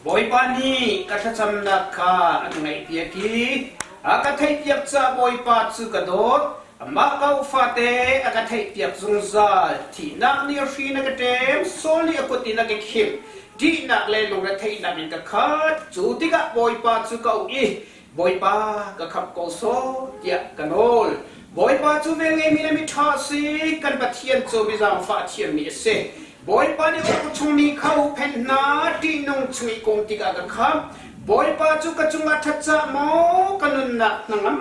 Bawipa nih ka thlacamnak kha an ngaihpiak i a ka theihpiak caah Bawipa cu ka dawt. Amah ka ufate a ka theihpiak zungzal. Thihnak nih a hri in a ka ṭem, Saul nih a kut in a ka khimh. Ṭihnak le lungretheihnak in ka khat. Cu tikah Bawipa cu ka auh i, Bawipa, ka khamh ko sawh, tiah ka nawl. Bawipa cu velngeimi le miṭha a si, kan Pathian cu mi zaangfah a thiammi a si. Bawipa nih a chung mi kha huhphenh hna, ṭihnung chung i kung tikah ka khamh. Bawipa cu ka cungah ṭhat cah maw, ka nunnak hnangam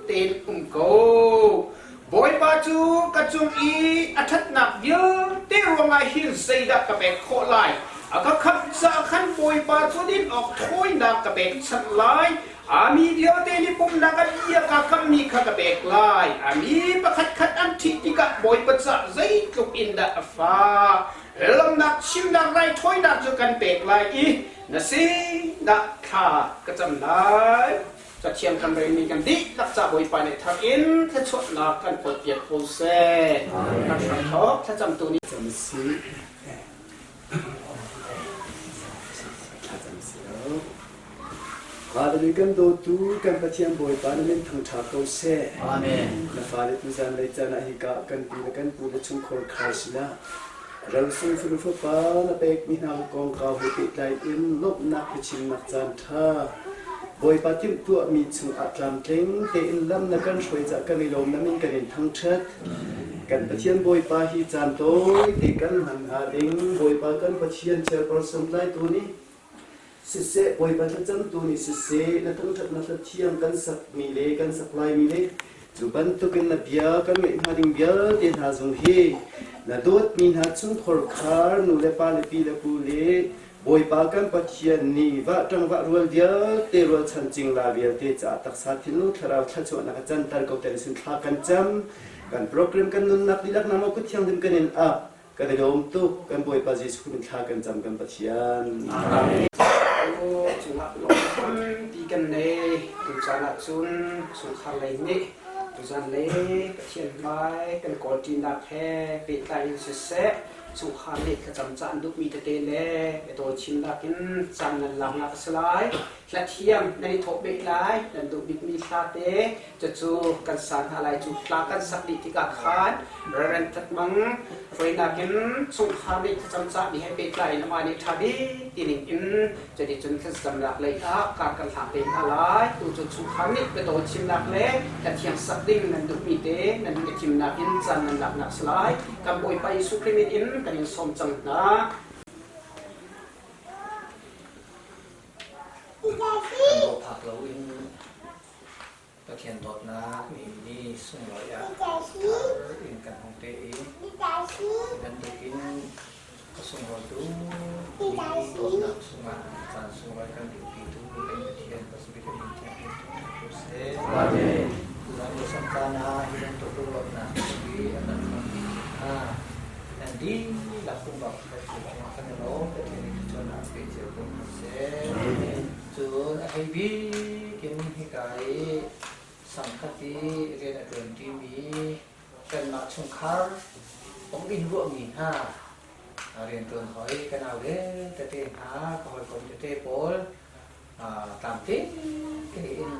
tein um ko. Bawipa cu ka cung i a ṭhatnak vialte ruangah hin zeidah ka pek khawh lai? A ka khamh caah khan Bawipa cu din awk thawinak ka pekchanh lai. A mi vialte nih pumnak a bia kaa kammi kha ka pek lai. A mi pakhatkhat an thih tikah Bawipa caah zeitluk in dah a fah. Lawmhnak chimnak raithawinak cu kan pek lai i na sinah thla ka cam lai. Cathiang kan relmi kan dihlak ca Bawipa nih thar in thluachuahnak kan kawlpiak ko seh. Kan hramthawk thlacamtu nih cam si. Father kan dawtu kan Pathian Bawipa na min thangṭha ko seh. Amen. Na fale tuzan lei caan ah hika kan pi le kan pu le chungkhar khar sinah ralsung fanu fapa na pekmi hna kongkau he pehtlai in lawmhnak biachimnak caan ṭha Bawipa timhtuahmi chungah tlamtling tein lam na kan hruai caah kan i lawm na min kan in thangṭhat. Kan Pathian Bawipa hi caan tawite kan hman hnga ding Bawipa kan Pathian chairperson tlaitu nih siseh Bawipa thlacamtu nih siseh na thangṭhatnak hla thiang kan sakmi le kan sak laimi le cu bantukin na bia kan ngaih hnga ding vialte hna zong hi na dawtmi hna chungkhar khar nu le pa le pi le pu le Bawipa kan Pathian nih vahṭang vah rual vialte rualchan cingla vialte caah taksa thinlung thlarau thluachuahnak a canter ko ten sin thla kan cam. Kan program kan nunnak dihlak nangmah kut thianghlim kan in ap. Kan i lawm tuk. Kan Bawipa Jesuh Khrih min thla kan cam kan Pathian. Amen. Cungah lawmhpi kan nei. Tucaan ah cun chungkhar lei nih tuzan lei Pathian hmai kan kawlṭinak he pehtlai in siseh. Chungkhar nih thlacam caan duhmi tete le biatawi chimnak in caan nan laknak a si lai. Hla thiam nan i thawh beh lai. Nan duh bikmi hla te cucu kan sa hna lai. Cu hla kan sak dih tikah khan Reverend That Mang hruainak in chungkhar nih thlacam cahmi he pehtlai in amah nih ṭha bik ti ning in cuticun thlacamnak lei ah kar kan hlang te hna lai. Tu cu chungkhar nih biatawi chimnak le hla thiang sak ding nan duhmi te nan biachimnak in caan nan laknak si lai. Kan Bawipa Jesuh Khrih min in kan in sawm cang hna. Kan dawhphak loin Pathian dawtnak nihin ni sunglawi ah thar in kan hung te i bantukin a sunglawitu mi dawtnak chungah caan sunglawi kan duhpitu kan Pathian pasbik a min thiang in thangṭhat ko seh. Amen. Tuzaan ni caan ah hi bantuk lunglawmhnak hi a kan hmanpi hna. Nan dihlak pumpak pakhat cio cungah kan i lawm. Pathian nih thluachuahnak pe cio ko hna seh. Cun a hei bik in hika i sangkhat i rian a ṭuanṭimi kanmah chungkhar ong in ruahmi hna rianṭuan hoi ka naule tete hna ka hawikom tete pawl tlamte tein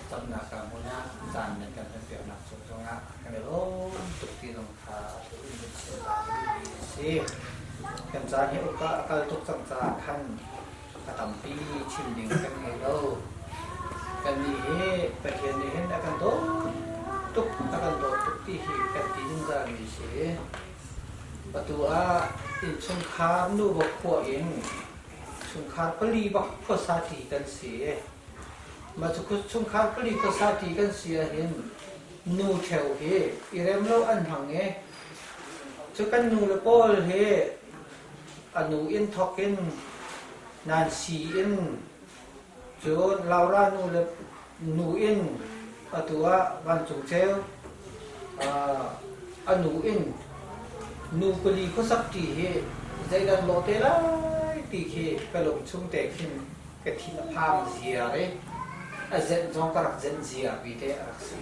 camnak hmun ah caan nan kan hmanpiaknak cung zongah kan i lawm tuk ti zong kha in kan chim ta ka duhmi a si. Kan caan hi uka a kal tuk cang caah khan a tampi chim ding kan ngei lo. Kannih hi Pathian nih hin a kan dawt tuk, a kan dawt tuk ti hi kan ti zungzalmi a si. Atu ah innchungkhar nuva khua in chungkhar pali bak khuasa ṭi kan si. Mah cu chungkhar pali khuasa ṭi kan si ahhin nu ṭheo hi i rem lo an hmang i cu kan nu le pawl hi a nu in thawk in Nancy in cun Laura nu le nu in atu ah vancung ceu a nu in nu pali khuasak ṭi hi zeidan lawh te lai ti khi ka lung chung te khin ka thin a phang ziar i a zenh zong ka rak zenh ziar bi te a rak si.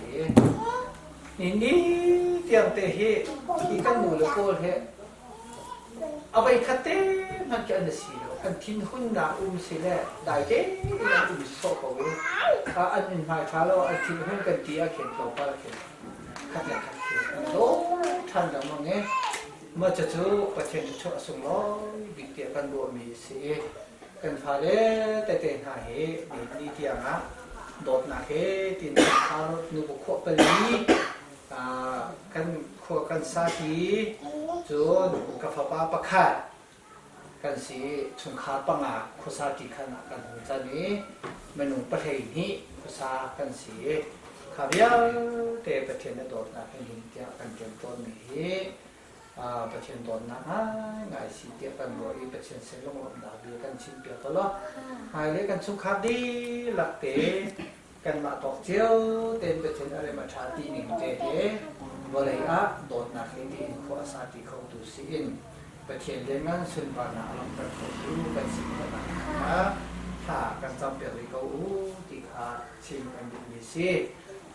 Ni ni tiang te hi hi kan nu le pawl he A voikhat te hmanh khi an si lo. An thinhunnak um si le dai tein an um sawh ko i an in hmai ṭha lo, an thinhun kan ti ah khin tlawmpal ah khin khat le khat khi an daw ṭhan lengmang i mah cucu Pathian thluachuah a sunglawi bik tiah kan ruahmi a si i kan fale tete hna hi nihin ni tiangah dawtnak he tiin nuva khuah pali Kan khua kan sati cun ka fapa pakhat kan si i chungkhar panga khuasa ṭi khan ah kan hung can i minung 12 khuasa kan si i kha vialte Pathian a dawtnak hin hin tiah kan ṭem tawnmi hi Pathian dawtnak ngaingai si tiah kan ruah i Pathian sin lunglawmhnak bia kan chimpiak ko law hmailei kan chungkhar dihlak te Kanmah tawk cio tein Pathian a rem a ṭha ti ning te he vawlei ah dawtnak he tiin khua a sa ti khotu si in Pathian lianngan sunparnak a langhter khotu kan si khawh nakhnga thla kan campiak rih ko u ti kha chim kan duhmi si.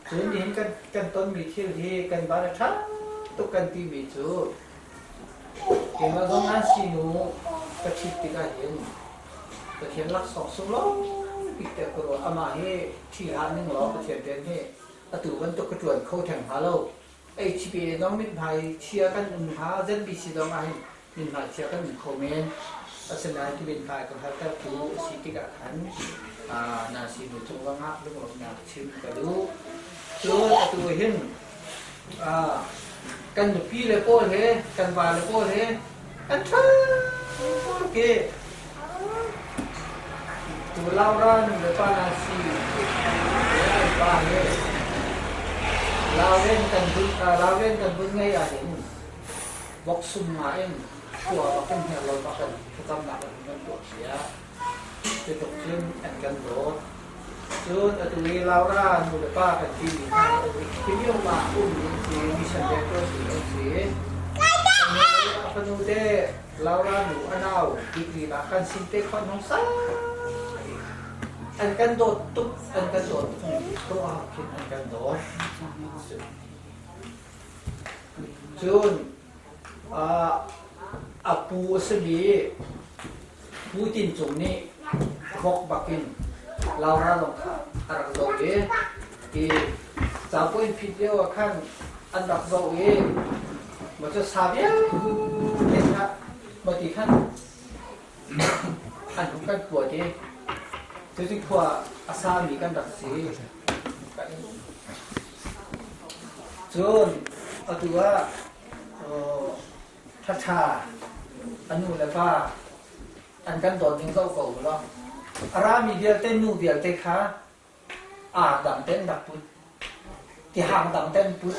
Cun nihin kan, kan tonmi thil hi kan van a ṭha tuk kan timi cu keimah zong an sinu ka ṭhit tikah hin Pathian laksawng sunglawi bik te ka ruah. Amah hi ṭhi hlah ning law Pathian rian hi atu bantuk ka ṭuan kho theng hnga lo. HPA zong mithmai chia kan um hnga, ZBC zong ah hin mithmai chia kan um kho men. Asinain ti mithmai ka hngaltertu a si tikah khan Nancy nu cung zongah lunglawmhnak chim ka duh. Cun atu hin kan nupi le pawl he kan va le pawl he an ṭha tuk i tu Laura nu le pa na si an pa he Lauren kan bun Lauren kan bun ngei ah hin vok sum nga in khua bak in hner lo bak in thlacamnak in kan tuah sia Cutluk cun an kan dawt. Cun atu i Laura nu le pa kan timi hna hi Myanmar ah ummi an si, mission rianṭuanmi an si. A fanu te Laura nu a nau bik ah kan sin te khon hong sa an kan dawt tuk, an kan dawt tuk ah khin an kan dawt. Cun pu a simi Pu Tin Cung nih vok bakin Laura zong kha a rak zoh i i capo in phit lio ah khan an rak zoh i maw cu sa vialte kha maw ti khan an hung kan kuat i cucu khua a sami kan rak si. Cun atu ah ṭhaṭha a nu le pa an kan dawt ning zoh ko u law a rami vialte nu vialte kha aa dang ten rak put tihang dang ten put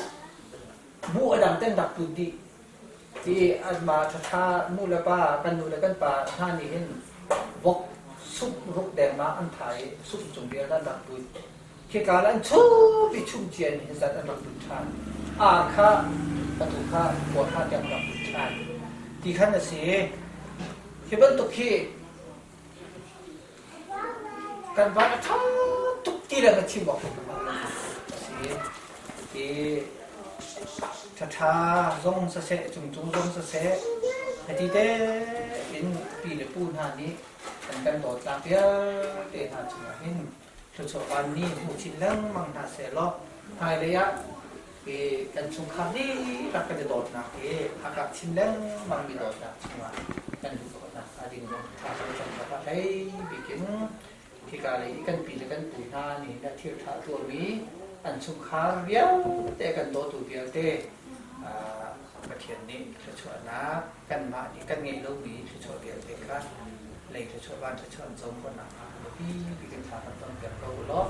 bu a dang ten rak put dih ti anmah ṭhaṭha nu le pa kan nu le kan pa hna nih hin vok sup ruk dengmah an tha i sup cung vial an rak put Khika an chup i chum cia in hin zat an rak put ṭhan. Ar kha atu kha khua kha tiang rak put ṭhan. Ti khan a si. Hi bantuk hi kan van a ṭha tuk ti le ka chim awk a si. Hi ṭhaṭha zong siseh, cungcung zong siseh, hiti te in pi le pu hna nih an kan dawtnak vialte hna cungah hin Thluachuah vanmi hmu chin lengmang hna sehlaw hmailei ah kan chungkhar dihlak kan i dawtnak hi a karh chin lengmangmi dawtnak chungah kan luh khawhnak hnga ding zong ṭha kan cam awk a hlei bik in hika lei i kan pi le kan pu hna nih hin thil ṭha tuahmi an chungkhar vialte kan dawtu vialte Pathian nih thluachuahnak kanmah nih kan ngeih lomi thluachuah vialte kha lei thluachuah van thluachuah an co khawhnak hnga biapi bik in thla kan campiak ko u law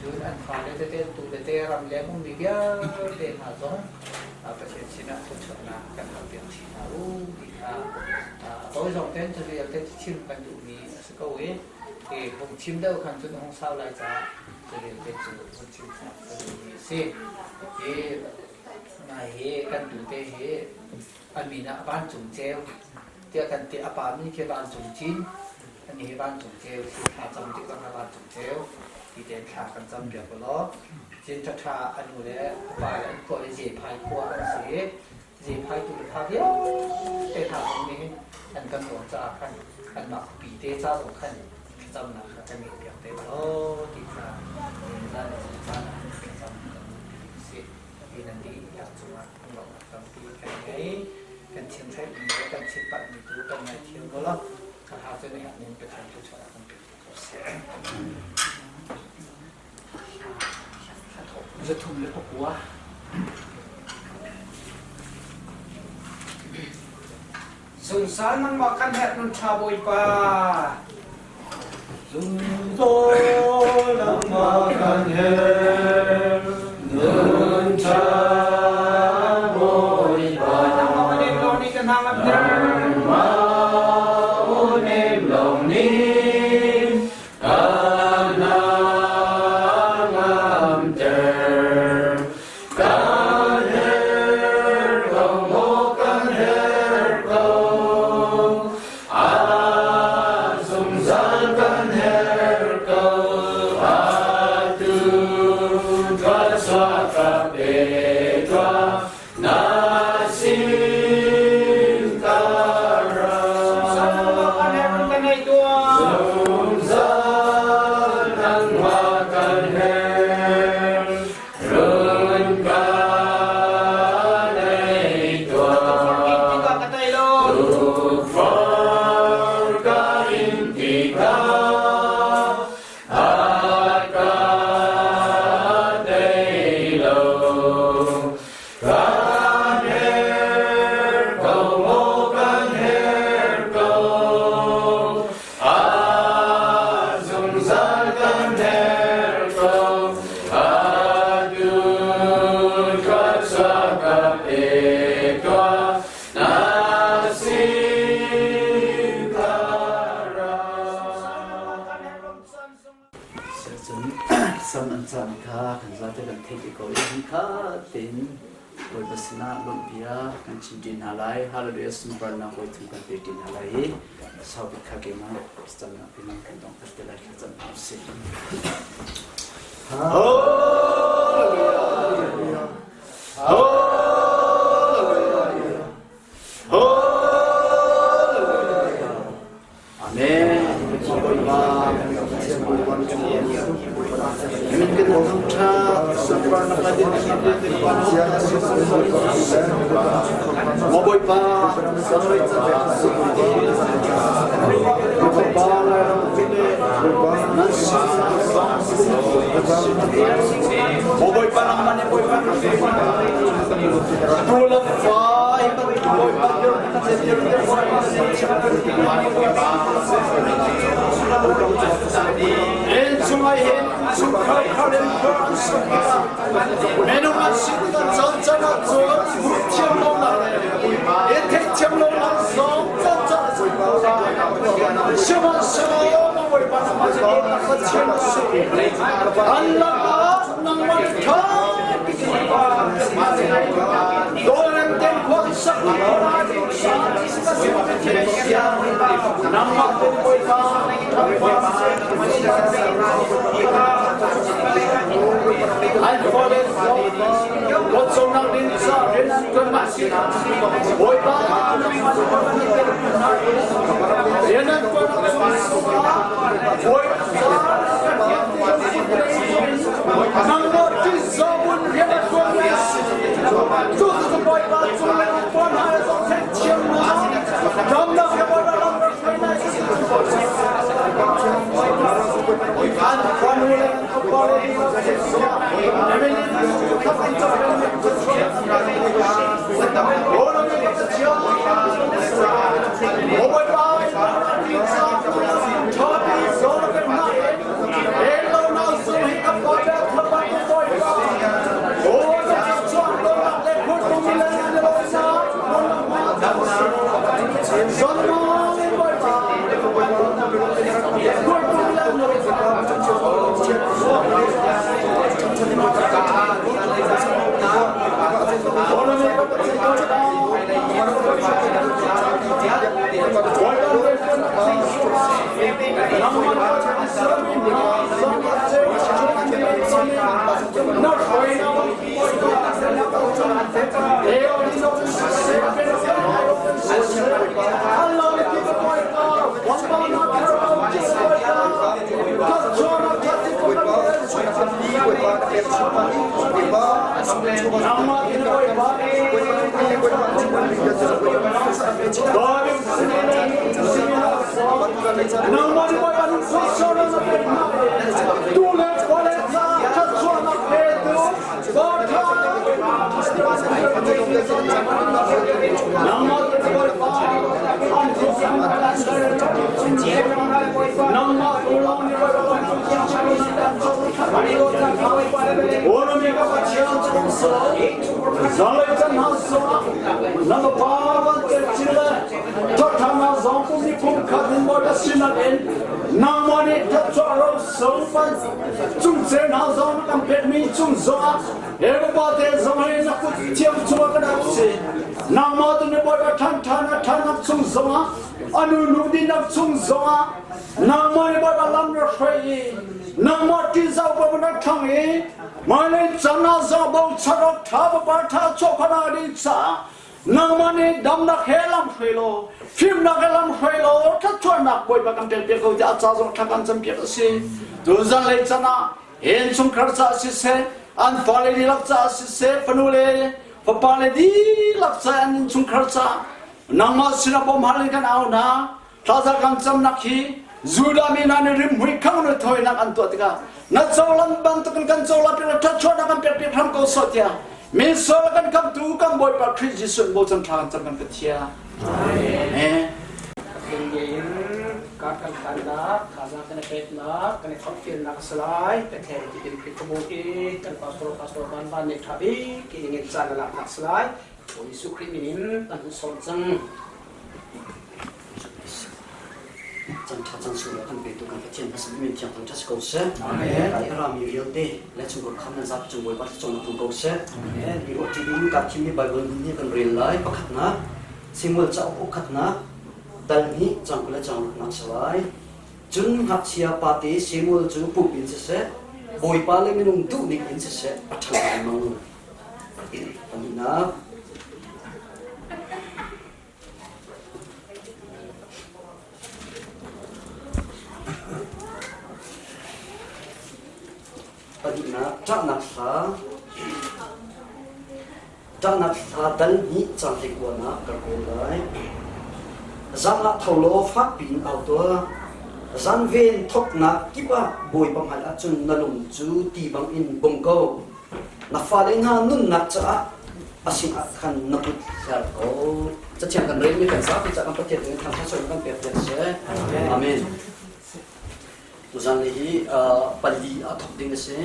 cun an fale tete an tule te ramleng ummi vialte hna zong Pathian sinah thluachuahnak kan halpiak chih hna u ti kha a tawi zong ten cu vialte chim kan duhmi a si ko i i hung chim deuh khan cun hung sau lai caah cu vialte cu hun chim ka duhmi a si. Hi nai hi kan tute hi a min ah vancung ceu tiah kan ti. A pa min khi vancung cin, ani hi vancung ceu si thla cam tik zong ah vancung ceu ti tein thla kan cam piak law cin ṭhaṭha a nu le a pa le an khua hi Zephai khua an si. Zephai tu le kha vialte hna zong nih hin an kan dawt caah khan anmah khuapi te ca zong khan thlacamnak kha kan ngeih piak te law ti kha zan caan ah thlacam kan duh si. Hi nan dihlak cungah lawmhnak tampi kan ngei. Kan chimhraihmi le kan chimhpatmi tu kan ngaithiam ko lo. Ka ha cu na herh ning Pathian thluachuah kan pek ko seh. 309. Zungzal nangmah kan herh nun ṭha Bawipa. Zungzal nangmah kan herh nun ṭha Bawipa. Nangmah aw nem lawng nih ka hna ngamter. Nangmah aw nem lawng nih ka hna ngamter. Kan herh ko, maw kan herh ko, a zungzal kan herh ko, atu thluachuah ka pe tuah, na sin ka ra. Zungzal nangmah kan herh kan nei tuah. Zungzal nangmah kan herh. Run ka nei tuah. Tukforh ka in tikah a ka tei lo. Kan herh ko maw kan herh ko. A zungzal kan herh ko. Atu thluachuah ka pe tuah, na sin ka ra. Cun sam an cam kha kan zate kan theih te ko i hi kha tein Bawipa sinah lawmhbia kan chim ṭi hna lai. Hallelujah sunparnak voi thum kan pe ṭi hna lai i saubik kha keimah camnak in kan donghter te lai thlacam hna usih. Hallelujah. Hallelujah. Hallelujah. Maw Bawipa, Bawipa nan Maw Bawipa nangmah nih Bawipa tu le fa hi Bawipa In chungah hin chungkhar khar in khar an sung tikah minung an si tikah caan caan ah cun hmuh thiam lonak le i theih thiam lonak zong caan caan a cang ko lai. Sihmanhsehlaw na Bawipa nangmah cu dawtnak Pathian na si. An lakah nangmah nih ṭha Dawrem ten khua an sak Nangmah ten Bawipa An fale Dawtsonak ding ca rian an ṭuan mah si Bawipa nangmah rian an ṭuan Bawipa Nangmah ṭihzawmun rian a ṭuanmi a si. Cucu Bawipa cung le puan hna le zong theihthiamnak, damnak he Bawipa lam rak hruainak si. An fanu le an fapa le Nangmah nih damnak he lam hruai law fimnak he lam hruai law thluachuahnak Bawipa kan pek piak ko tiah a ca zong thla kan cam piak a si. Tun zanlei can ah innchungkhar caah siseh, an fale dihlak caah siseh, fanu le fapa le dihlak caah an innchungkhar caah nangmah sinah bawmhal in kan au hna. Thlaza kan camnak hi Judah mi hna nih rimhmui khang na thawinak an tuah tikah na cohlan bantukin kan cohlan piak thluachuahnak kan pek piak hram ko sawh tiah min sual kan khamtu kan Bawipa Khrih Jesuh in bochan thla kan cam kan Pathian. Amen. in ka kan hlannak thazaang kan i peknak kan i forhfialnak a si lai Bethlehem ti in Khrihfabu i kan pastor pastor van van nih ṭha bik in in caan a laknak si lai Bawi Jesuh Khrih min in kan hun sawm cang. Chan ṭha chan sung kan petu kan Pathian hmasa min thiang thang ṭha si ko seh. Amen. Ai rami vialte le chungkhar kham nan zapi cung Bawipa thlacawm tung ko seh. Amen. I ruah ṭi ka thimmi Bible nih kan rel lai pakhatnak Samuel cauk ukhatnak dal hnih cang 20 le cang ruknak si lai. Cun ngakchia pate Samuel cu pum in siseh, Bawipa le minung duhning in siseh a ṭhang lengmang. Pahnihnak Pahnihnak, ṭahnak hla. Ṭahnak hla dal hnih cang hlei kuan ah ka kawl lai. Zan ah tho law fak piin au tuah. Zanven thawknak kip ah Bawipa hmai ahcun na lung cu ti bangin bung ko. Na fale hna nunnak caah a sinah khan na kut hler ko. Cathiang kan relmi kan zapi caah kan Pathian nih thangṭhat kan pek piak seh. Amen. Tuzan hi pali a thawk ding a si.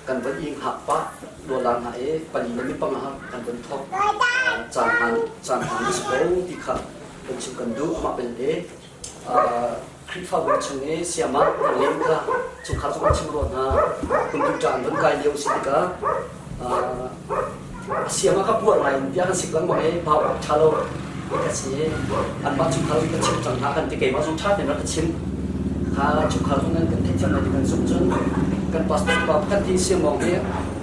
Kan van i hngak pah lualang hna i pali le mi panga kan van thawk caan hman caan hman a si ko ti kha kan chim kan duh. Amah belte Khrihfabu chung i siama kan lem kha chungkhar cu kan chim rua hna. Computer an van kai lio si tikah a siam ah ka puar ngai in bia kan sik lengmang i bau awk ṭha lo ka si i anmah chungkhar zong ka chimh cang hna kan ti. Keimah zong ṭha tein rak ka chim kha chungkhar zong nan kan theihthiam lai ti kan zumh. Cun kan pastor pa pakhat hi siangmawng hi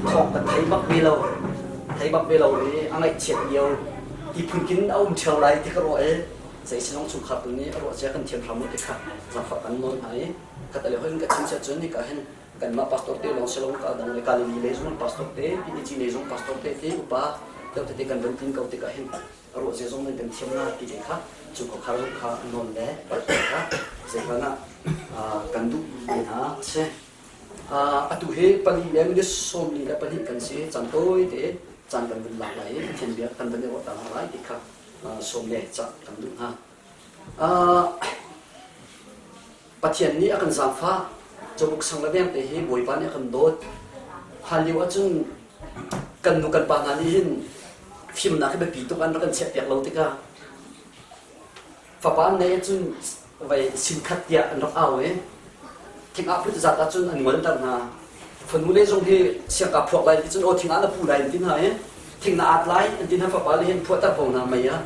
thawng kan thei bak ve lo, thei bak ve lo i a ngaihchiat lio ti phunkin a um ṭheo lai ti ka ruah i zei sinong chungkhar tu nih a ruah cia kan thiam hram u ti kha zaangfah kan nawl hna i khat ale hoin ka chim sia. Cun hika hin kanmah pastor te lawng si lo, ka dang le Galilee lei zong pastor te, PDG lei zong pastor te te upa deuh tete kan van tin ko tikah hin a ruah zia zong nan kan thiam na ti te kha cu khuakhar zong kha nawn le kha zeihmanh ah kan duh mi hna a si. Atu hi pali le minute 42 kan si. Caan tawi te caan kan vun lak lai i Pathian bia kan van i ruah ta hna lai ti kha sawm le cah kan duh hna. Pathian nih a kan zaangfah. Cawbuk sang le veng te hi Bawipa nih a kan dawt. Hlan lio ahcun kan nu kan pa hna nih hin fimnak hi biapi tuk an rak kan chiahpiak lo tikah fapa an neih ahcun vai sinkhat tiah an rak au i thingah phut zat ahcun an ngolter hna. Fanu le zong hi siangka phuak lai ti cun aw thingah na pu lai an ti hna i thing na at lai an ti hna. Fapa le hin phuahter ko hna mei ah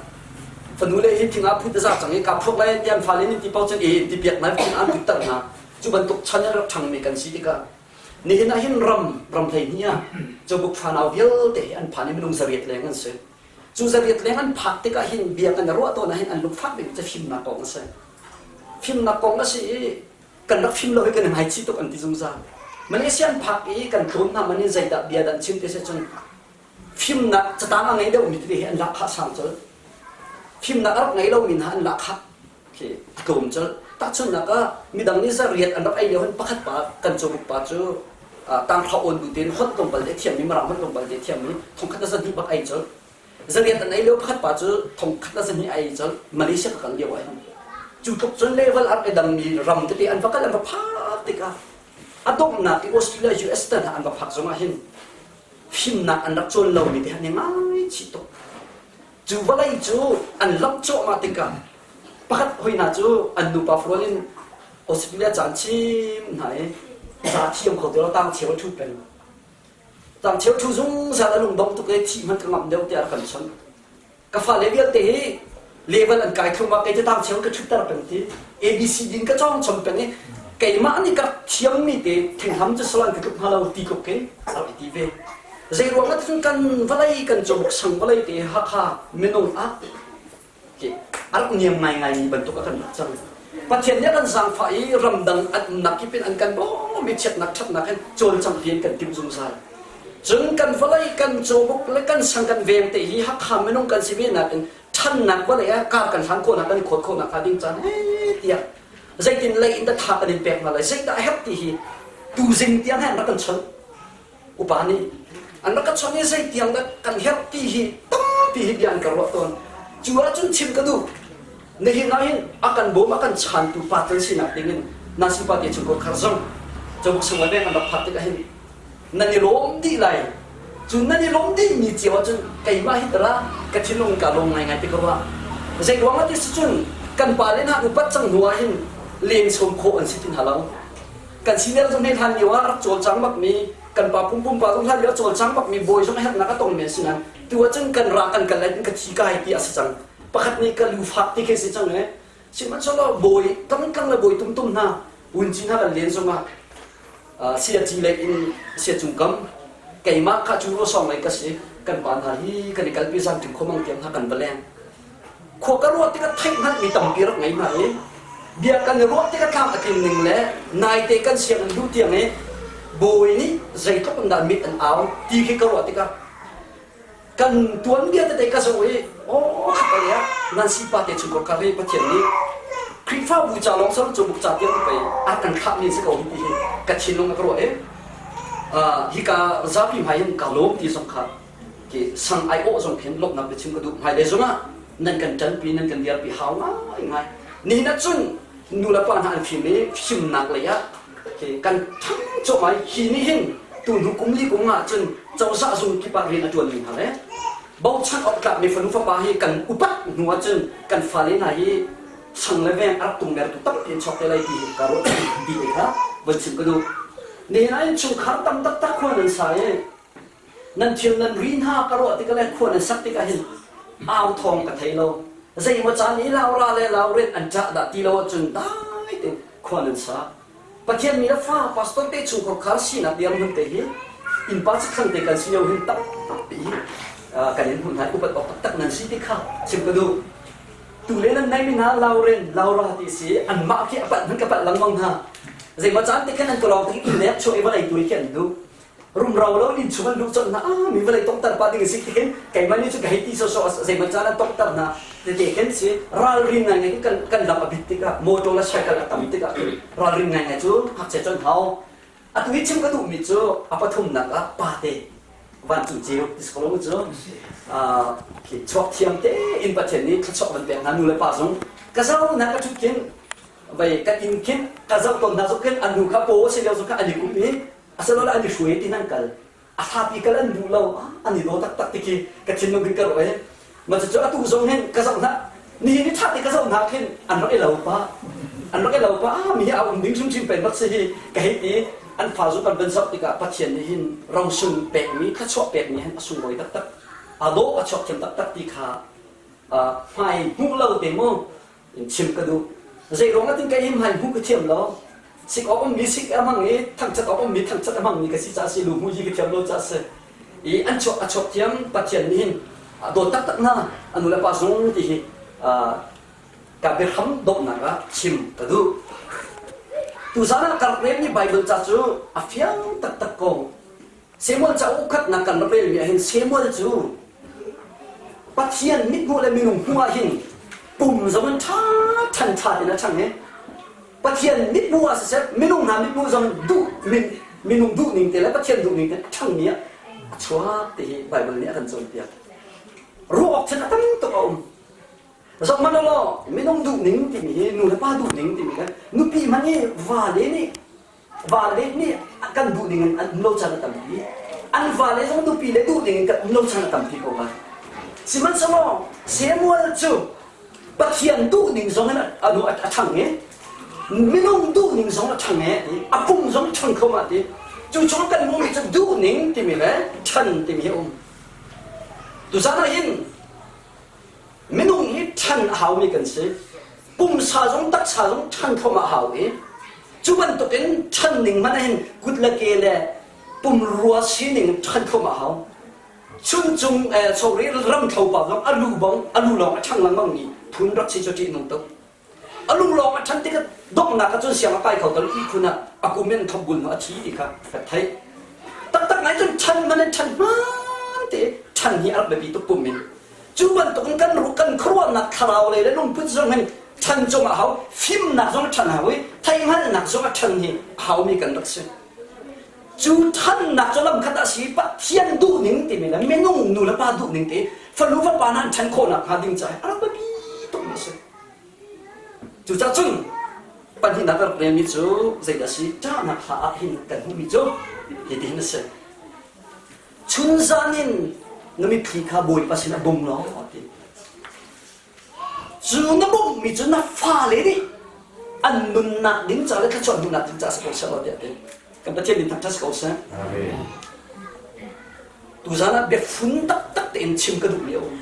fanu le hi thing ah phut a za cang i ka phuak lai ti an fale nih ti pau cun e ti piak hna, thing an putter hna. Cu bantuk chan in rak ṭhangmi kan si tikah nihin ah hin ram ram 12 ah cawbuk fanau vialte hi an phan i minung 800 leng an si. Cu 800 leng an phak tikah hin bia kan ruah tawn ah hin an lungfak bik cu fimnak kong a si. Fimnak kong a si i kan rak fim lo hi kan i ngaichih tuk an ti zungzal. Malaysia an phak i kan tlawn hna man in zeidah bia dan chim te se cun fimnak catang a ngei deuhmi tete hi an lahkhah sang colh. Fimnak a rak ngei lomi hna an lahkhah khi a tlawm colh. Tahchunhnak ah midang nih 800 an rak ei lio hin pakhat pa, kan cawbuk pa cu tanghra awn bu tein holh tlawmpal te thiammi, Mirang holh tlawmpal te thiammi, 1120 bak ei colh. 800 an ei lio pakhat pa cu 1120 a ei colh Malaysia ka kal lio ah hin. Cu tluk cun level a rak i dangmi ram tete an va kal an va phak tikah a donghnak i Australia, US te hna an va phak zongah hin fimnak an rak cawn lomi te an i ngaichih tuk. Cu vawlei cu an lamh cuahmah tikah pakhat hoi hna cu an nupa fual in Australia caan chim hna i ca thiam kho ti lo, tang cheu a ṭhu peng. Tang cheu ṭhu zungzal a lungdong tuk i thih hmanh ka ngamh deuh tiah a kan chawnh. Ka fale vialte hi level an kai thluahmah, kei cu tang cheu ka ṭhutter peng ti ABC din ka cawng chom peng i keimah nih ka thiammi te thinghlam cu salan ka tluk hnga lo ti tluk in a rak i ti ve. Zei ruang ah cun kan vawlei, kan cawbuk sang vawlei te Hakha minung ah a rak niam ngaingai mi bantuk a kan rak cang. Pathian nih a kan zaangfah i ramdang an umnak kip in an kan bawm i chiatnak ṭhatnak hin cawlcangh piin kan timh zungzal. Cun kan vawlei, kan cawbuk le kan sang kan veng te hi Hakha minung kan si ve nakin ṭhannak vawlei ah kar kan hlan khawhnak, kan i khawt khawhnak hnga ding caan he tiah zeitin lei in dah tha kan in pek hna lai, zeidah a herh ti hi tuzing tiang he an rak kan chawnh. Upa nih an rak ka chawnh i zei tiang dah kan herh ti hi tampi hi bia an ka ruah tawn. Cu ahcun chim ka duh, nihin ah hin a kan bawm a kan chantu pa tel sinak ding in nasi pa te chungkhar khar zong cawbuk sung le veng an rak phak tikah hin nan i lawm dih lai. Cu nan i lawm dih mi cio ahcun keimah hi tara ka thinlung ka lawm ngaingai ti ka ruah. Zei ruang ah ti si cun kan pa le hna upat cang hnu ah hin len sawm khawh an si ti hna lo. Kan senior zong hei hlan lio ah rak cawlcang bakmi, kan pa pum pumpa zong hlan lio cawlcang bakmi bawi zong herhnak a tong men si nain tu ahcun kan ra kan kal lai ka thi kai ti a si cang. Pakhat nih ka lu fak ti khi si cang e. Sihmanhsehlaw bawi tangtang le bawi tumtum hna vunci hna kan len zongah siaci lei in sia cung kam keimah kha cu song lei ka si. Kan pa hna hi kan i kalpi zan ṭim khomang tiang hna kan va leng. Khua ka ruah tikah theih hngalhmi tampi rak ngei hna i bia kan i ruah tikah tlam a tlin ning le naite kan sianginn luh tiang i. Bawi nih zeitluk in dah mit an au ti khi ka ruah tikah kan tuanbia tete ka zoh i aw khat ah Nancy pa te chungkhar kha hi Pathian nih Khrihfabu ca lawng sal cu buk ca tiang pei a kan thlah mi si ko hi ti hi ka thinlung a ka ruah i hika zapi hmai hin ka lawm ti zong kha ki sang ai awh zong khin lawmhnak biachim ka duh. Hmailei zongah nan kan ṭanpi, nan kan dirpi hau ngai ngai. Nihin ah cun nu le pa hna an fim i fimnak lei ah kan ṭhang cuahmah i hi nih hin tu hnu kum li kum ah cun cozah zung kip ah rian a ṭuanmi hna le bochan awk tlakmi fanu fapa hi kan upat hnu ah cun kan fale hna hi sang le veng a rak tungmertu tampi an chuak te lai ti hi ka ruah ti te kha von chim ka duh. Nihin ah innchungkhar tam taktak khua nan sa i nan thil nan ri hna ka ruah tikah le khua nan sak tikah hin au thawng ka thei lo. Zeimaw caan i laura le lauren an ṭah dah ti lo ahcun dai tein khua nan sa. Pathian mi le fa pastor te chungkhar khar sinak dirhmun te hi innpa cathlang te kan si lio hin tampi hi kan in hmuh hna. Upat awk taktak nan si ti kha chim ka duh. Tu le nan nei mi hna Lauren, Laura ti si anmah khi a palh hman ka palh lengmang hna. Zeimaw caan te khan an ka lawng te in lek chuah i vawlei tu hi khi an duh. Rumro lo in chung an luh colh hna. Ah, mi vawlei tongter pah ding si ti keimah nih cu ka hei ti sawsawh zeimaw caan an tongter hna tete khin si. Ralrin ngai ngai kan kan lam a bit tikah, motor le cycle a tam tikah ralrin ngai ngai cu ngakchia cu an hau. Atu i chim ka duhmi cu a pathumnak ah pate vancung ceu ti si ko lo cu chuak thiam te in Pathian nih thluachuah van pek hna. Nu le pa zong ka zoh hna, ka ṭhut khin vai kan inn khin ka zoh tawn hna zong khin an nu kha paw si lio zong kha an i kup i asilole an i hruai ti nan kal a hlapi kal an duh lo, an i daw taktak ti khi ka thinlung hin ka ruah i ma cucu atu zong hin ka zoh hna. Nihin ni ṭha te ka zoh hna khin an rak i lo pa, an rak i lo pa. Ah, mi hi a um ding hrimhrim pen bak si hi ka hei ti. An fa zu kan van zoh tikah Pathian nih hin rosung pekmi, thluachuah pekmi hin a sunglawi taktak, a dawh a chuak thiam taktak ti kha hmai hmuh lo te mu in chim ka duh. Zei ruang ah tin kai hi hmai hmuh ka thiam lo. Sik awk ummi sik a hmang i thangchat awk ummi thangchat a hmangmi ka si caah si, lu hmu hi ka thiam lo caah si. I an chuak a chuak thiam. Pathian nih hin a dawt taktak hna a nu le pa zung ti hi ka biahram dawtnak ah chim ka duh. Tuzan ah ka rak relmi Bible ca cu a fiang taktak ko. Samuel cauk khatnak kan rak relmi ah hin Samuel cu Pathian mithmuh le minung hmuh ah hin pum zong in ṭha ṭhan ṭha tein a ṭhang i Pathian mithmuh ah siseh, minung hna mithmuh zong in duh min, minung duh ning te le Pathian duh ning te a ṭhangmi ah a chuak ti hi Bible nih a kan cawnpiak. Ruah awk thil a tam tuk a um. Zoh hmanh law, minung duh ning timi hi, nu le pa duh ning timi le nupi hmanh i vale nih vale nih kan duh ning in an um lo caan a tampi. An vale zong nupi le duh ning in kan um lo caan a tampi ko lai. Sihmanhsehlaw Samuel cu Pathian duh ning zong in anu a ṭhang i minung duh ning zong a ṭhang i a pum zong ṭhang kho ma ti. Cu chung kan hmuhmi cu duh ning timi le ṭhan timi hi a um. Tuzaan ah hin minung hi ṭhan a haumi kan si. Pumsa zong taksa zong ṭhan thluahmah a hau i cu bantukin ṭhan ning hmanh hin kut le ke le pumrua sining ṭhan thluahmah a hau. Chuncung sorry, ramthlo pa zong a lu bong a lu lawng a ṭhang lengmang mi phun rak si cu ṭih nung tuk. A lu lawng a ṭhan tikah donghnak ah cun siang a kai kho tal ihkhun ah a kum in thawk bul hnu a thi ti kha ka theih taktak. Ngai cun ṭhan hman in ṭhan hmaan te ṭhan hi a rak biapi tuk pum in. Cu bantukin kan ruh kan khuaruahnak, thlarau lei le lungput zong hin ṭhan cung a hau. Fimnak zong a ṭhan hau i theihhngalhnak zong a ṭhan hi a haumi kan rak si. Cu ṭhannak cu lamkhat a si. Pathian duhning timi le minung nu le pa duhning te fanu fapa hna an ṭhan khawhnak hnga ding caah a rak biapi tukmi a si. Cucaah cun pahnihnak ka rak relmi cu zeidah a si? Ṭahnak hla ah hin kan hmuhmi cu hitihin a si: Chunzan in na mitthli kha Bawipa sin a bung law ti. Cu na bawmhmi cu na fale nih an nunnak ding ca le thluachuah hmuhnak ding ca si ko seh law tiah ti. Kan Pathian min thangṭhat si ko seh. Tuzaan ah biafun taktak tein chim ka duhmi a um.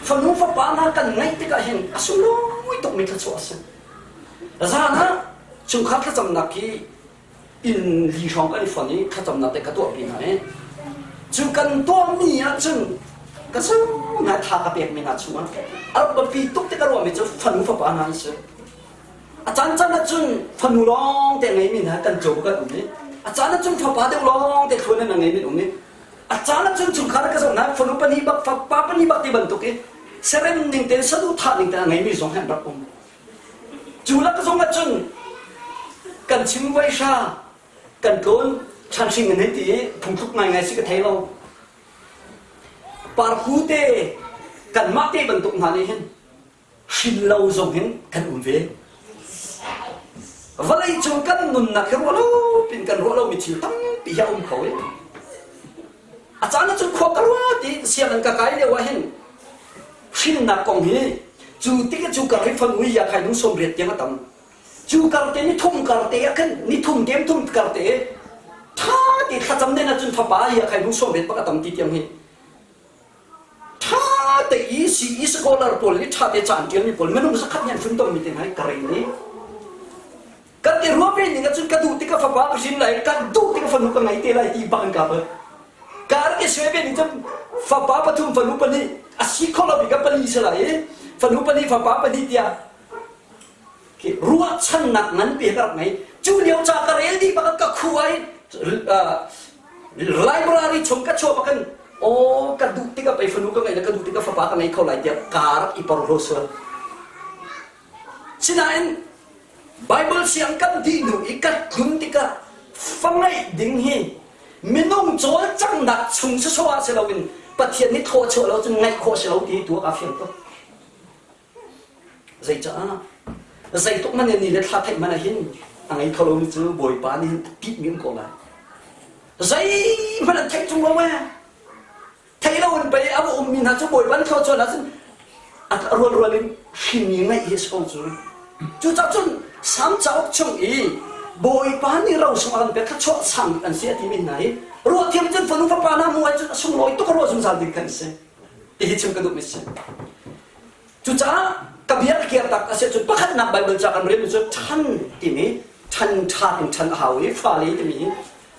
Fanu fapa hna kan ngaih tikah hin a sunglawi tukmi thluachuah a si. Zan ah chungkhar thlacamnak hi inn li hrawng kan i fon i thlacamnak te ka tuahpi hna i cu kan tuahmi ahcun ka sung ngai tha ka pekmi hna chungah a rak biapi tuk ti ka ruahmi cu fanu fapa hna an si. A caan caan ahcun fanu lawng te ngeimi hna kan caw kan um i. A caan ah cun fapa deuh lawng te thluan in a ngei min um i a caan ah cun chungkhar ka zoh hna fanu pahnih bak fapa pahnih bak ti bantuk i serem ning tein saduhthah ning tein a ngeimi zong hi an rak um. Cu lak zong ah cun kan chim vaihra kan tlawn ṭhan hring in hei ti i phungthluk ngaingai si ka thei lo. Parku te kanmah te bantuk hna nih hin hrin lo zong hin kan um ve. Vawlei cung kan nunnak hi ruah lo pin kan ruah lomi thil tampi hi a um kho i a caan ah cun khua ka ruat i sianginn ka kai lio ah hin hrinnak kong hi cu tik cu kar hi fanu ya khai nung som riat tiang a tam cu kar te ni thum kar te ah khan ni thum tem thum kar te tha ti thlacam nen ah cun fapa ya khai nung som riat bak a tam ti tiang hi Ṭha te i CE scholar pawl nih ṭha te ca an ṭialmi pawl minung zakhat nih an funtom mi te hna hi ka rel i kan i ruah ve ning ahcun ka duh tik ka fapa ka hrin lai ka duh tik ka fanu ka ngei te lai ti bak in ka bal ka rak i suai ve ning cun fapa pathum fanu pahnih a si kho lo bik ah pali si lai i fanu pahnih fapa pahnih tiah ruahchannak nganpi ka rak ngei cu lio ca ka rel dih bak ka khu ai library chung ka chuah bakin aw ka duh tik ah pei fanu ka ngeih le ka duh tik ah fapa ka ngei kho lai tiah kaa rak i porhlaw sual sinain Bible siang kan dih hnu i ka tlun tikah fa ngeih ding hi minung cawlcanghnak chung sawsawh ah si loin Pathian nih thlawh chuah lo cun ngaih khawh si lo ti tu ah kaa fiang tuk Zeicah? Zeitluk man in ni le thla theih man ah hin a ngei kho lomi cu Bawipa nih hin a tihmi um ko lai. Zeihmanh an theih tung lo ee. Thei lo in pei a va ummi hna cu Bawipa nih thluachuah ahcun a rualrual in hrinmi ngaih hi a si ko cu. Cucaah cun Salm cauk chung i Bawipa nih ro sung a kan pek thluachuah sang bik an si a timi hna hi ruahthiam cun fanu fapa hna hmu ahcun a sunglawi tuk a ruah zungzal ding kan si. Tihi chim ka duhmi si. Cucaah ka bia ka kiar tak a si ahcun pakhatnak Baibal ca kan relmi cu ṭhan timi ṭhan ṭha in ṭhan a hau i fale timi hi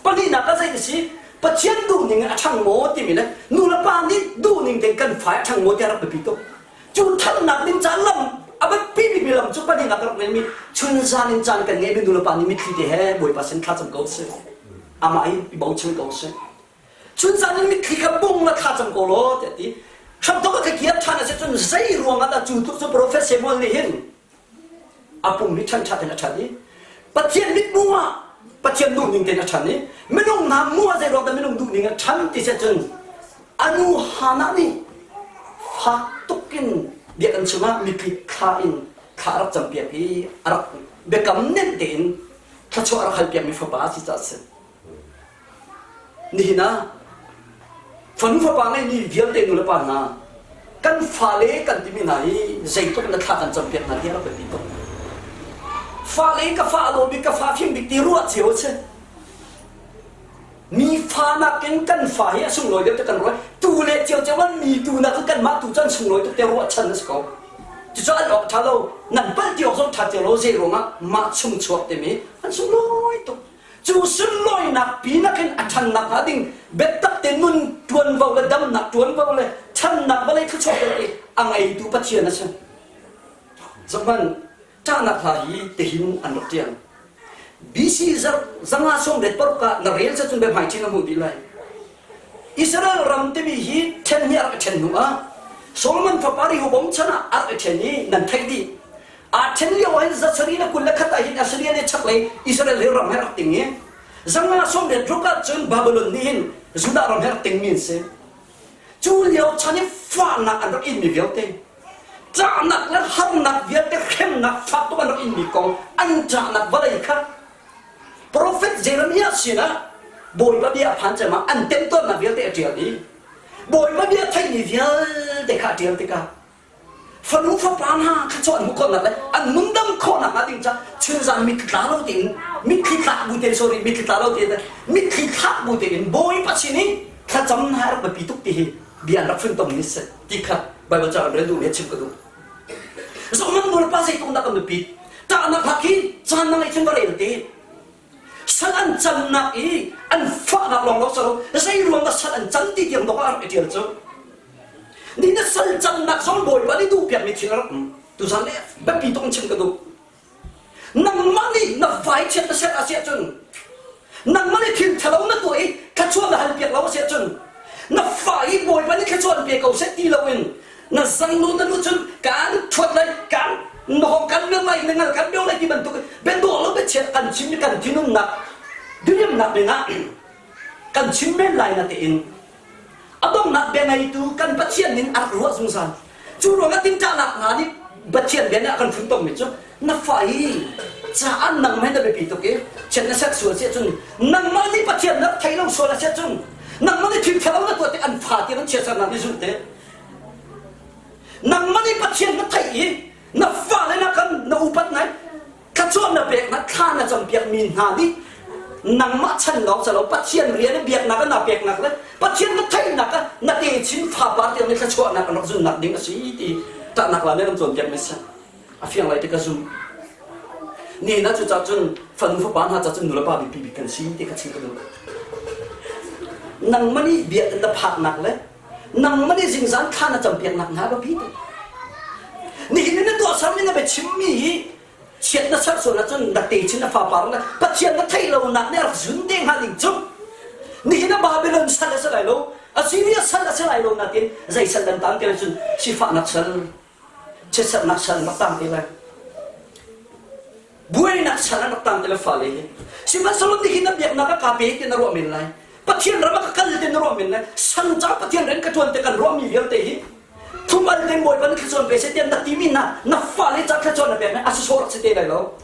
pahnihnak ah zei a si Pathian duhning in a ṭhang maw timi le nu le pa nih duhning tein kan fa a ṭhang maw ti a rak biapi tuk. Cu ṭhannak ding caan lam a biapi bikmi lam cu pahnihnak ka rak relmi chunzan in caan kan ngeihmi nu le pa nih mitthli te he Bawipa sin thlacam ko sih. Amah hi i bochan ko sih. Chunzan in mitthli kha bung la thla cang ko law tiah ti. Hramthok a ka kiar ṭhan a si cun zei ruang ah dah cu tluk cu Profet Samuel nih hin a pum hi ṭhan ṭhat in a ṭhan i Pathian mithmuh ah Pathian duhning tein a ṭhan i minung hna hmuh ah zei ruang dah minung duhning a ṭhan ti si cun a nu Hannah nih fak tuk in biakinn chungah mitthli thla in thla a rak campiak i a rak biakam nenh tein thluachuah a rak halpiakmi fapa a si caah a si. Nihin ah fanu fapa ngeimi vialte nu le pa hna kan fale kan timi hna hi zeitluk na thla kan campiak hna ti a rak biapi tuk. Fale ka fa a dawt bik ka fa fim bik ti ruah cio a si. Mi fa nakin kan fa hi a sunglawi deuh ti kan ruah. Tu le ciocio an mi tu nakin kanmah tu cu an sunglawi tuk ti ruahchan a si ko. Cucu an awk ṭha lo. Nan palh ti awk zong ṭha cio lo zei ruangah mah chung chuak timi an sunglawi tuk. Cu sunlawinak pi nakin a ṭhannak hnga ding biatak te nun ṭuanvo le damnak ṭuanvo le ṭhannak vawlei thluachuah vialte a ngeitu Pathian a si. Zohhmanh, ṭahnak hla hi tihin an rak ṭial. BC zanga sawmriat paruk ah na rel cun biahmai ṭhin a hmuh dih lai. Israel ram timi hi ṭhen hi a rak i ṭhen hnu ah Solomon fapa Rehoboam chan ah a rak i ṭhen i nan theih dih. Aa ṭhen lio ah hin zasarih le 21 ah hin Assyria nih chaklei Israel hi ram he rak ting i zanga sawmriat ruk ah cun Babylon nih hin Judah ram he rak tingmi an si. Cu lio chan i fahnak an rak inmi vialte ṭahnak le harnak vialte hremnak fak tuk an rak inmi kong an ṭahnak vawlei kha Profet Jeremiah sinah Bawipa bia a phan cem ah an temtuarnak vialte a ṭial i Bawipa bia theihmi vialte kha a ṭial tikah fanu fapa hna thluachuah an hmuh khawhnak le an nundam khawhnak hnga ding ca chunzan mitthli tla lo tein mitthli tlak bu tein sorry mitthli tla lo tein mitthli thlak bu tein Bawipa sin i thlacam hna rak biapi tuk ti hi bia an rak funtom ni si ti kha Bible ca kan rel duh mi chim ka duh zohman Bawipa zeitung dah kan biapi tahnak hak hi caan na ngeih cun va rel te sal an cannak i an fahnak lawng lawng salo zei ruang dah sal an can ti tiang dok ah rak i ṭial cu Ni na sal cannak zong Bawipa nih duhpiakmi thil a rak um. Tuzan le biapi tuk in chim ka duh. Nangmah nih na vai chiat na ser a si ahcun. Nangmah nih thil ṭhalo na tuah i thluachuah na halpiak lo a si ahcun na fa i Bawipa nih thluachuah an pe ko seh ti loin na zangnu na nu cun kaan ṭhuat lai, kaan na hawng kan meo lai, na ngal kan meo lai ti bantuk biadawh lo biachiat kan chim i kan thinunnak diriamnak dingah kan chim men lai na tiin A donghnak bia ngeitu kan Pathian nin a rak ruah zungzal. Cu ruangah tinṭahnak hna nih Pathian bia nih a kan funtommi cu na fa hi caah nangmah hin na biapi tuk i chiat na set sual si ahcun nangmah nih Pathian na rak thei lo sual a si ahcun nangmah nih thil ṭhalo na tuah tik an fa tiang an chiatsernak nih zulh te. Nangmah nih Pathian na theih i na fale na kan na upat ngai Thluachuah na pek hna, thla na campiakmi hna nih nangmah chan lawng si lo Pathian rian i biaknak na peknak le Pathian na theihnak ah na techin fapa tiang nih thluachuahnak an rak zunnak ding a si ti tahnak la nih kan cawnpiak mi si. A fiang lai ti ka zum. Nihin ah cucaah cun fanu fapa hna ca cun nulepa biapi bik kan si ti ka chim ka duh. Nangmah nih biakinn na phaknak le nangmah nih zingzan thla na campiaknak hna biapi tuk. Nihin na tuahsermi na biachimmi hi chiat na serh sual ahcun na techin na fapar le Pathian na theih lonak nih a rak zun te hnga ding cu nihin ah Babylon sal a si lai lo Assyria sal a si lai lo natin zei sal dan tang te cun sifahnak sal chiatserhnak sal rak tang te lai buainak sal an rak tang te le fale hi sihmanhsehlaw nihin na biaknak a ka pe ti na ruah men lai Pathian ram ah ka kal ti na ruah men lai sang ca Pathian rian ka ṭuan te kan ruahmi vialte hi Thumal te Bawipa nih thlachuan pe seh tiah na timi na na fale ca thlachuan na pek a sawsawh rak si te lai lo.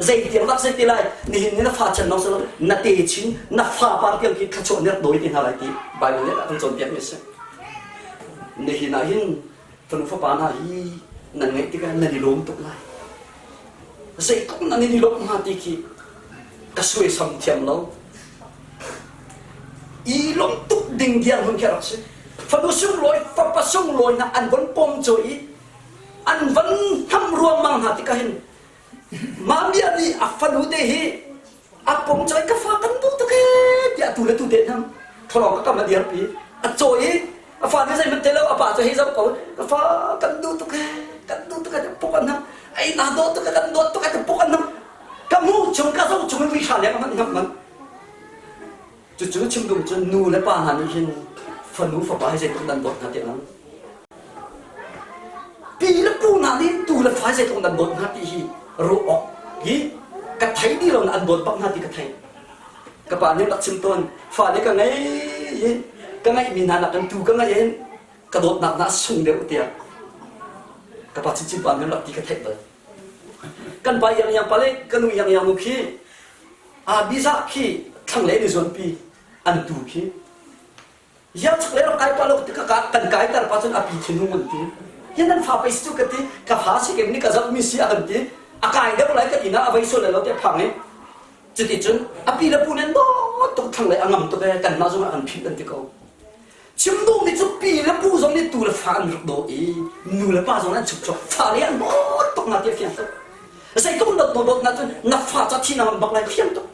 Zeitiang dak si te lai nihin ni na fa chan nong silo na te chin na fa par tiang khi thlachuan nih rak dawi te hna lai ti Bible nih a kan cawnpiak mi a si. Nihin ah hin fanu fapa hna hi nan ngeih tikah nan i lawm tuk lai. Zeitluk nan i lawmh hnga ti khi ka suaisam thiam lo. I lawmh tuk ding dirhmun khi a rak si. Fanu sunglawi, fapa sunglawi hna an von pom cawi i an van hnam ruangmang hna tikah hin Mamiah nih a fanu te hi a pom cawi ka fa kan duh tuk ee tiah tu le tu te hnam tholong ka kam a dirpi a cawi i a fa nih zeihmanh te lo a pa cu hei zoh ko ka fa kan duh tuk ee kan duh tuk ee puk an hnam ei na dawt tuk ee kan dawt tuk ee puk an hnam ka mu chung ka zoh chung in rihra leng hmanh hnam man cucu chim dum cun nu le pa hna nih hin fanu fapa hi zeitluk nan dawt hna ti lang pi le pu hna nih tu le fa zeitluk nan dawt hna ti hi ruah awk hi ka thei dih lo na an dawt bak hna ti ka thei ka pa nih rak chim tawn fale ka ngei i ka ngeihmi hna nakin tu ka ngeih hin ka dawtnak hna a sung deuh tiah ka pa chinchin pa nih rak ti ka theih bal kan pa iang iang pa le ka nu iang iang nu khi a biza khi thlanglei ni zuanpi an tu khi Ya chak le rak kai pa lo ti ka kan kai tar pa cun a pi thinhung an ti. Hi nan fa pei si cu ka ti ka fa si ke ni ka zoh mi si a kan ti. A kai deuh lai ka ti na a vei sual lo te phang i. Cuti cun a pi le pu nen dawt tuk thang le a ngam tuk e kan mah zong ah kan philh an ti ko. Chim duh mi cu pi le pu zong nih tu le fa an rak daw i nu le pa zong an chuk chok fa le an dawt tuk na ti a fiang tuk. Zeitluk dawt dawt na cun na fa ca thi na ngam bak lai fiang tuk.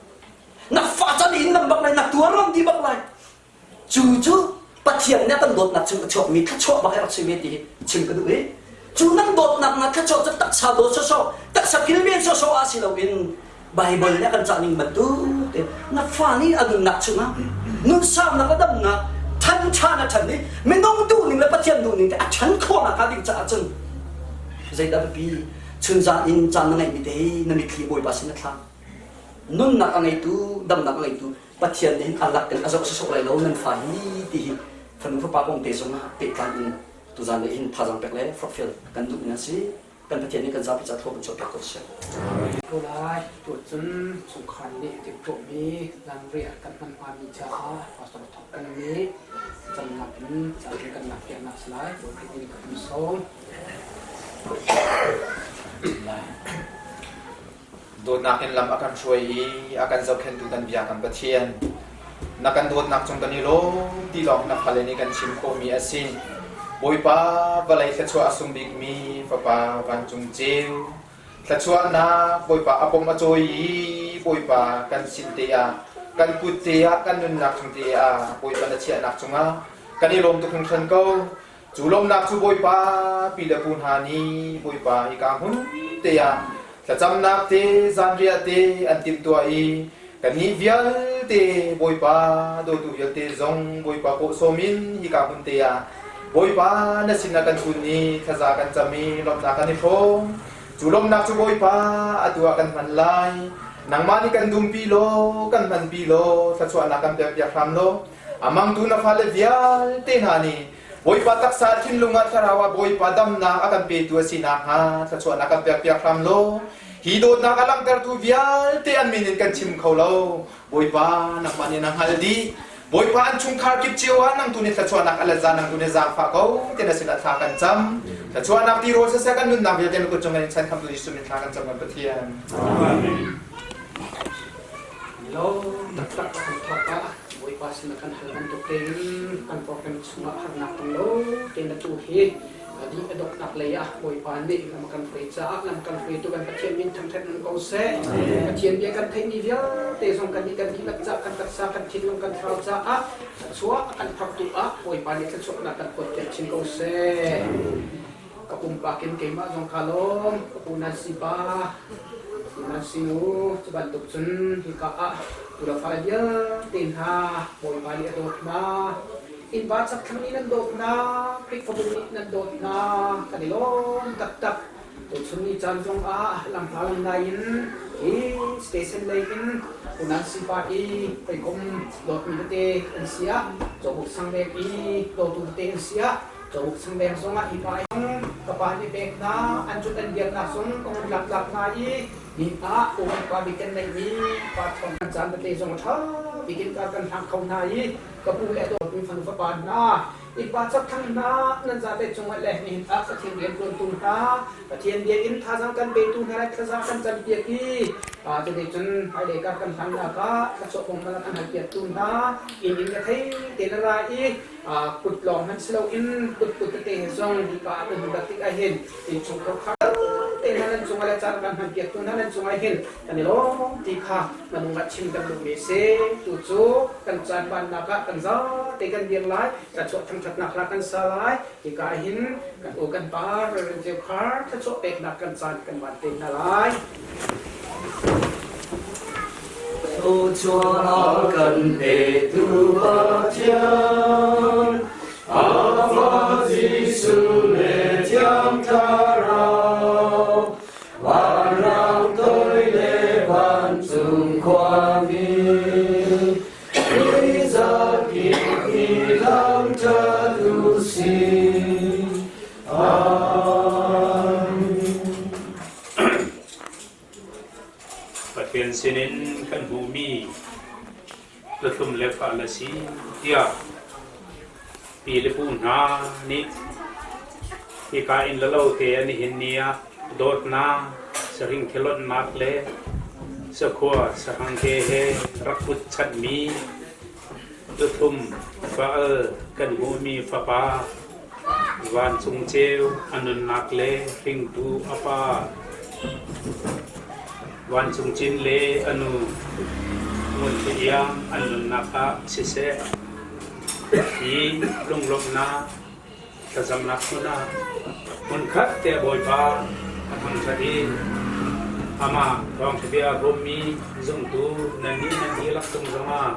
Na fa ca nih in ngam bak lai na tuar ngam di bak lai. Cu cu Pathian nih a kan dawtnak chung a chuakmi thluachuah bak hi rak si ve ti hi chim ka duh i cu nan dawtnak na thluachuah cu taksa dawt sawsawh taksa kilven sawsawh ah si loin Baibal nih a kan cah ning bantuk te na fa nih a nunnak chungah nunsaunak le damnak ṭhan ṭhan a ṭhan i minung duhning le Pathian duhning te a ṭhan khawhnak hnga ding caah cun zeidah biapi chunzan in caan na ngeihmi te hi na mitthli Bawipa sin na thla nunnak a ngeitu damnak a ngeitu Pathian nih hin a lak in a zoh sawsawh lai lo nan fa hi ti hi fanu fapa kong te zongah pehtlai in tuzan le hin thazaang pek le forhfial kan duh mi si kan Pathian nih kan zapi ca thlua kan chuahpiak ko seh. Ko lai tu cun chungkhar nih timhtuahmi zanriah kan hman hngami caah Pastor Thawk Kung nih camnak in caan kan lak piaknak si lai. Bawi Khrih min ka kan sawm. Dawtnak in lam a kan hruai i a kan zohkhenhtu kan bia kan Pathian, na kan dawtnak cung kan i lawm ti lawng na fale nih kan chim khawhmi a si. Bawipa, vawlei thluachuah a sung bikmi Fapa vancung ceu, thluachuahnak Bawipa a pom a cawi i Bawipa kan sin te ah, kan kut te ah, kan nunnak chung te ah Bawipa na chiahnak cungah kan i lawm tuk hringhran ko. Cu lawmhnak cu Bawipa pi le pu hna nih Bawipa hika hmun te ah thlacamnak te zanriah te an timhtuah i Kannih vialte Bawipa dawtu vialte zong Bawipa pawhsawm in hika hmun te ah Bawipa na sinah kan kun i thlaza kan cam i lawmhnak kan i hrawm. Cu lawmhnak cu Bawipa atu ah kan hman lai. Nangmah nih kan dumpi law, kan hmanpi law, thluachuahnak kan pekpiak hram law, a mangtu na fale vialte hna nih Bawipa taksa thinlung ah thlarau ah Bawipa damnak a kan petu a si nakhnga thluachuahnak kan pekpiak hram law, hi dawtnak a langhtertu vialte an min in kan chim kho lo. Bawipa, nangmah nih na hngalh dih. Bawipa an chungkhar kip cio ah nang tu nih thluachuahnak a let nang tu nih zaangfah ko ti na sinah thla kan cam. Thluachuahnak ti rawl siseh kan nunnak vialte na kut cung in chan khamtu Jesuh min thla kan cam kan Pathian. Amen. Lo taktak kan thawk ah Bawipa sinah kan hal bantuk tein kan program chungah harnak tong lo tein atu hi Adi a donghnak lei ah Bawipa nih lam kan hruai caah lam kan hruaitu kan Pathian min thangṭhat nun ko seh. Pathian bia kan theihmi vialte zong kan nih kan dihlak caah kan taksa kan thinlung kan thlarau caah thluachuah a kan phorhtu ah Bawipa nih thluachuahnak kan kuatpiak chin ko seh. Ka pumpak in keimah zong kaa lawm, ka pu nan si pa, nan si nu, cu bantuk cun hika ah tu le fa vialte hna Bawipa nih a dawt hna. Innpa chakthlang nih nan dawt hna, Khrihfabu nih nan dawt hna, kan i lawm taktak. Tuchun ni caan zong ah lamhla lamnai in hi station lei in Hunan Sipa i hawikom dawtmi tete an si ah, Cawbuk sangleng i dawtu tete an si ah, Cawbuk sangleng zong ah hi pa ka pa nih pek hna, an cut an biaknak zong ka hun laktlak hna i Ni ah upa bik kan neihmi pa thawng kan caan tete zong a ṭha bik in kar kan hlang kho hna i ka pu le a dawtmi fanu fapa hna innpa chakthlang hna nan zate cungah le nihin ah Pathian rianṭuantu hna Pathian bia in thazaang kan petu hna le thlaza kan campiak i cuticun hmailei kar kan hlannak ah thluachuah kong hmanh kan halpiaktu hna inn in ka thei te na ra i kut lawng hmanh si loin kut put tete he zong hika ah kan hun rat tik ahhin innchungkhar khar te hna nan cungah le caan kan hmanpiaktu hna nan cungah hin kan i lawm ti kha manung ah chim kan duhmi si. Tu cu kan caan vannak ah kan zate kan dir lai, thluachuah thangṭhatnak hla kan sa lai. Hika ah hin kan u kan pa Reverend Ceu Khar thluachuah peknak kan caan kan van te hna lai. Thluachuah kan petu Pathian, Alpha Jesuh le Thiang Thlarau, vanrang toi le vancung khuami, Rizakip i thangṭhat u sih. Amen. Pathian sinin kan hmuhmi tuthlum le fah le si tiah pi le pu hna nih hika inn le lo te an i hin ni ah dawtnak saring thilonhnak le sakhua sahrang te he rak put chanhmi tuthlum fa-al kan hmuhmi fapa Vancung ceu a nunnak le hringtu a pa Vancung Cin le a nu Ngun Thli Iang an nunnak ah siseh, hi lunglawmhnak thlacamnak hmun ah hmunkhat te Bawipa a thangṭhat i amah thawngṭha bia bawmmi zumtu nannih nan dihlak cung zongah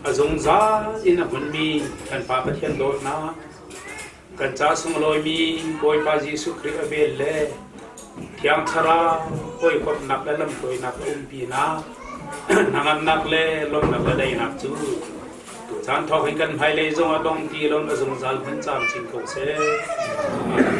A zungzal in a hmunmi kan Pa Pathian dawtnak, kan ca sunglawimi Bawipa Jesuh Khrih a vel le Thiang Thlarau hawikomhnak le lamhruainak a umpinak, hnangamnak le lawmhnak le daihnak cu tucaan thawk in kan hmailei zong a dong ti lo a zungzal hmun camcin ko seh. Amen.